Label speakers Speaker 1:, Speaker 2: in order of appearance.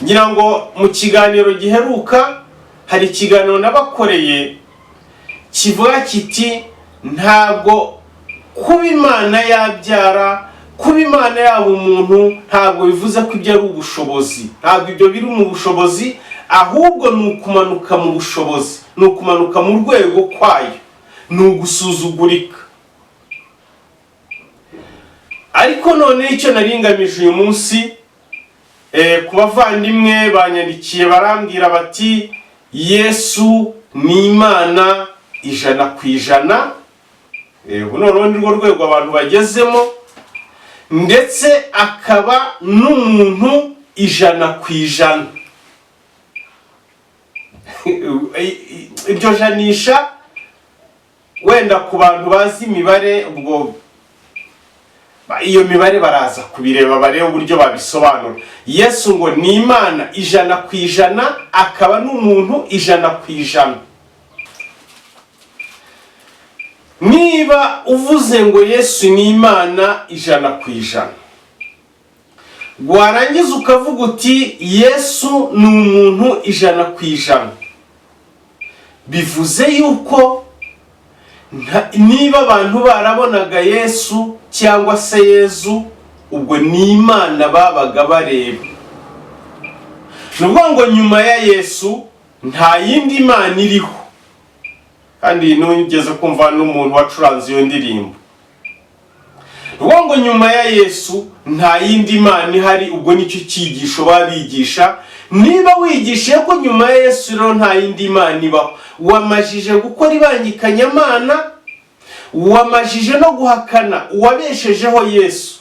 Speaker 1: Ngira ngo mu kiganiro giheruka hari ikiganiro nabakoreye kivuga kiti: ntabwo kuba Imana yabyara, kuba Imana yaba umuntu, ntabwo bivuze ko ibyo ari ubushobozi. Ntabwo ibyo biri mu bushobozi, ahubwo ni ukumanuka mu bushobozi, ni ukumanuka mu rwego kwayo, ni ugusuzugurika. Ariko none icyo nari ngamije uyu munsi, ku bavandimwe banyandikiye barambwira bati: "Yesu ni Imana 100%." Ubu noneho ni rwo rwego abantu bagezemo, ndetse akaba n'umuntu 100%. Iryo janisha wenda ku bantu bazi imibare, ubwo iyo mibare baraza kubireba, barebe uburyo babisobanura. Yesu ngo ni Imana 100%, akaba n'umuntu 100%. Niba uvuze ngo Yesu ni Imana 100%, warangiza ukavuga uti Yesu ni umuntu 100%, bivuze yuko niba abantu barabonaga Yesu cyangwa se Yezu, ubwo ni Imana babaga bareba. Ni ukuvuga ngo nyuma ya Yesu nta yindi Mana iriho. Kandi nugeze kumva n'umuntu wacuranze iyo ndirimbo, ni ukuvuga ngo nyuma ya Yesu nta yindi Mana ihari. Ubwo nicyo cyigisho baba bigisha. Niba wigishiye ko nyuma ya Yesu rero nta yindi Mana ibaho, wamajije gukora ibangikanyamana, wamajije no guhakana uwabeshejeho Yesu.